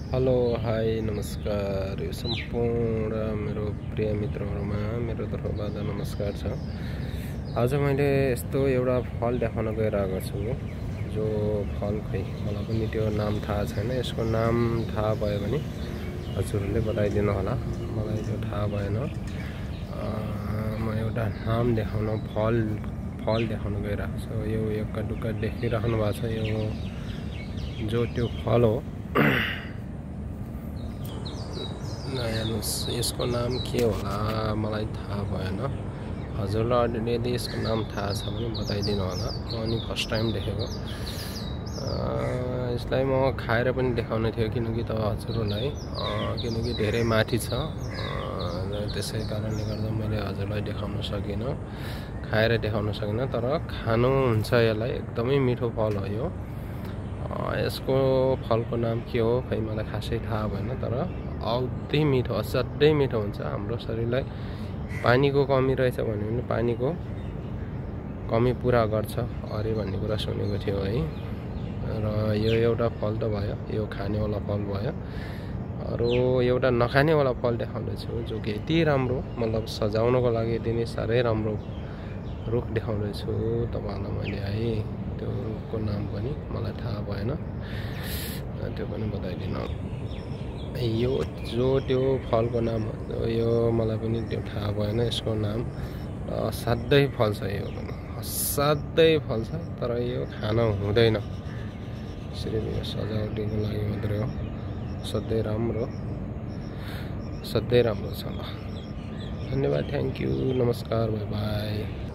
Hello hi नमस्कार यो सम्पूर्ण मेरो प्रिय मित्रहरुमा मेरो तर्फबाट नमस्कार छ। आज मैले यस्तो एउटा फल देखाउन गइरहेको छु जो फल खै मलाई पनि त्यो नाम थाहा छैन। यसको नाम थाहा भयो भने हजुरले बताइदिनु होला, मलाई त्यो थाहा भएन। म एउटा नाम देखाउन फल देखाउन गइरहेको छु। यो एक्का दुक्का देखिराख्नु भएको छ, यो जो त्यो फल हो। हेर्नुस्, यसको नाम के होला मलाई थाहा भएन। हजुरलाई यदि यसको नाम थाहा छ भने बताइदिनु होला। म अनि फर्स्ट टाइम देखेको। यसलाई म खाएर पनि देखाउन थियो किनकि त हजुरलाई किनकि धेरै माथि छ, त्यसै कारणले गर्दा मैले हजुरलाई देखाउन सकिनँ, खाएर देखाउन सकिनँ। तर खानु हुन्छ, यसलाई एकदमै मिठो फल हो यो। यसको फलको नाम के हो खै मलाई खासै थाहा भएन, तर औधी मिठो, असाध्यै मिठो हुन्छ। हाम्रो शरीरलाई पानीको कमी रहेछ भने पनि पानीको कमी पुरा गर्छ अरे भन्ने कुरा सुनेको थियो है। र यो एउटा फल त भयो, यो खानेवाला फल भयो। अरू एउटा नखानेवाला फल देखाउँदैछु जो कि यति राम्रो, मतलब सजाउनको लागि यति नै साह्रै राम्रो रुख देखाउँदैछु तपाईँलाई मैले है। त्यो रुखको नाम पनि मलाई थाहा भएन, त्यो पनि बताइदिनु। यो जो त्यो फलको नाम हो यो मलाई पनि त्यो थाहा भएन। यसको नाम असाध्यै फल्छ, यो पनि असाध्यै फल्छ, तर यो खान हुँदैन, सिर्फ यो सजावटीको लागि मात्रै हो। असाध्यै राम्रो छ। ल धन्यवाद, थ्याङ्क यू, नमस्कार, बाई बाई।